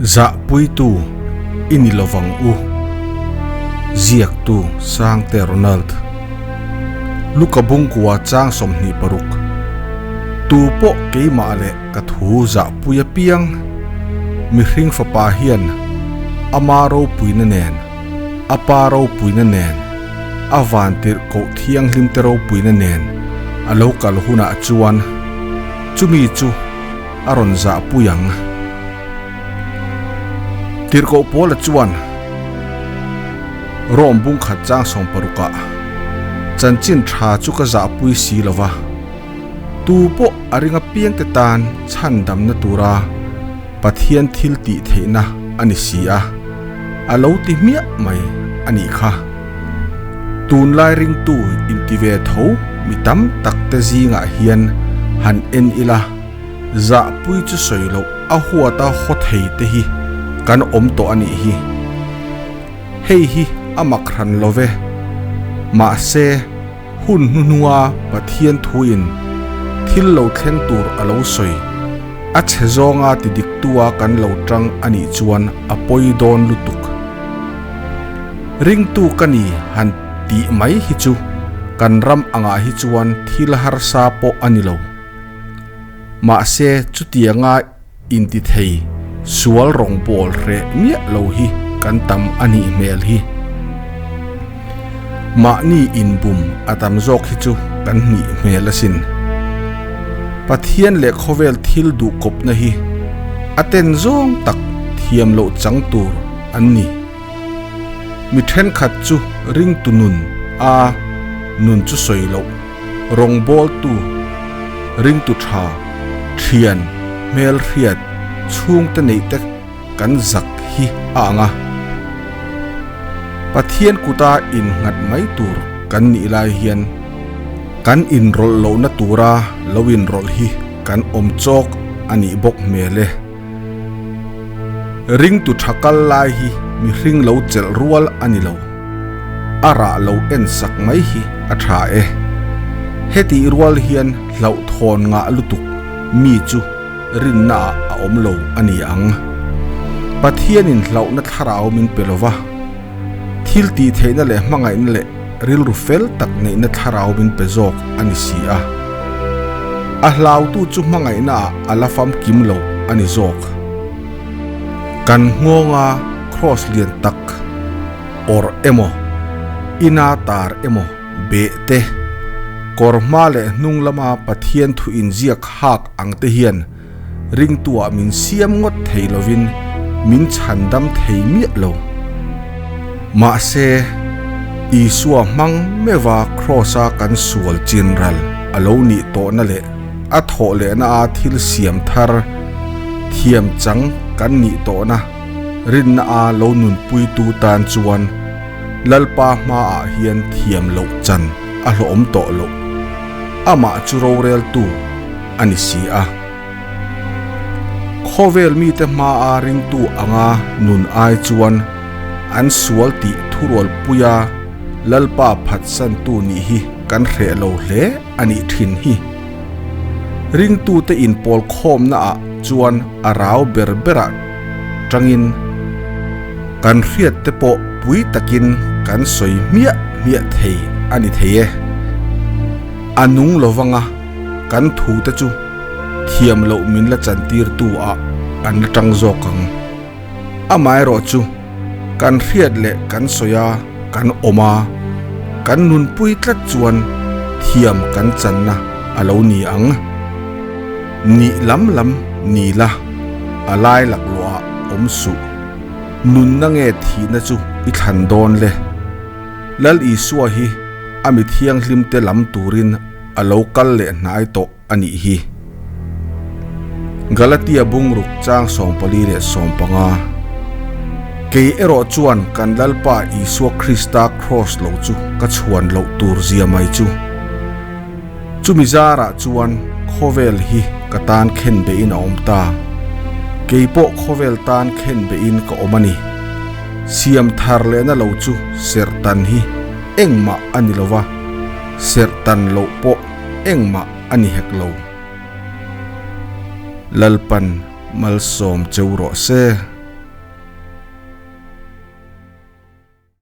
Zahpuitu i ni lovang u. Ziaktu Sangte Ronald. Luka Bungkua chang 26. Tu pawh keimah leh ka thu zahpui apiang mihring fapa hian ama ropuina nen, a pa ropuina nen, a vantirh koh thianghlimte ropuina nen a lo kal hunah chuan chumi chu a rawn zahpui ang. Tirhkoh Paula chuan Rome bungkhat chang sawmparukah, Chanchin tha chu ka zahpui si lo va, tu pawh a ring apiangte tan chhandamna tura Pathian thil tih theihna a ni si a, a lo ti hmiah mai a nih kha. Tunlai ringtu inti ve tho mi tam tak te zingah hian han en ila, zahpui chu sawi loh a huata haw thei te hi kan awm tawh a nih hi. Hei hi a mak hran lo ve. Mahse, Hun hnuhnunga Pathian thuin thil lo thleng tur a lo sawi, a chhe zawnga ti diktua kan lo tang a nih chuan a pawi dawn lutuk. Ringtu ka ni han tih mai hi chu kan ram angah hi chuan thil harsa pawh a ni lo. Mahse chutianga Intithei sual rawngbawl hreh miah lo hi kan tam a nih hmel hi. Mahni inbum a tam zawk hi chu kan hnih hmel asin. Pathian leh khawvel thil duh kawpna hi a ten zawng tak thiam loh chang tur an ni. Mi thenkhat chu ringtu nun a nun chu sawi loh. Rawngbawltu, ringtu tha, thian, hmelhriat, chhungte neih te kan zak hi a ang a. Pathian kuta innghat mai tur kan nih lai hian kan inrawlh lohna tura lo inrawlh hi kan awm chawk a nih bawk hmel e. Ringtu tha kal lai hi mihring lo chelh rual a ni lo. A rah lo en sak mai hi a tha e. Hetih rual hian hlauhthawn ngah lutuk mi chu rinna ah a awm lo a ni ang. Pathianin hlauhna thlarau min pe lo va, thil tih theihna leh hmangaihna leh rilru fel tak neihna thlarau min pe zawk a ni si a. A hlautu chu hmangaihna ah a la famkim lo a ni zawk. Kan nghawnga kraws lian tak awrh emaw, ina tar emaw beh te, kawr hma leh hnung lama Pathian thu inziak hak ang te hian ringtuah min siam ngawt thei lovin min chhandam thei miah lo. Mahse, Isua hmang meuha Kraws-a kan sual chinral a lo nih tawhna leh a thawh lehna a thil siam thar thiam chang kan nih tawhna rinna a lo nunpuitu tan chuan Lalpa hmaah hian thiam loh chan a hlawhawm tawh loh. Amah chu roreltu a ni si a. Khawvel mite hmaa ringtu anga nun ai chuan an sual tih thurualpuia Lalpa phatsantu nih hi kan hreh lo hle a nih thin hi. Ringtute inpawl khawmnaah chuan a rau ber berah tangin kan hriat te pawh pui takin kan sawi hmiah hmiah thei a ni thei e. A nung lovanga kan thute chu thiam loh min la chantirtu ah an la tang zawk ang. Amaherawh chu kan hriat leh kan sawi a, kan awm a, kan nunpui tlat chuan thiam kan channa a lo ni ang. Nih lam lam ni la, a lai laklawh ah awm suh. Nunna nge thihna chu i thlan dawn le? Lal Isua hi a mi thianghlimte lam turin a lo kal leh hnai tawh a nih hi. Galatia bungruk chang 44. Kei erawh chuan kan Lalpa Isua Krista kraws lo chu ka chhuan loh tur zia mai chu. Chumi zarah chuan khawvel hi ka tan khen behin a awm ta. Kei pawh khawvel tan khen behin ka awm a ni. Siam thar lehna lo chu serhtan hi engmah a ni lo va, serhtan loh pawh engmah a ni hek lo. Lalpan malsawm cheu rawh se.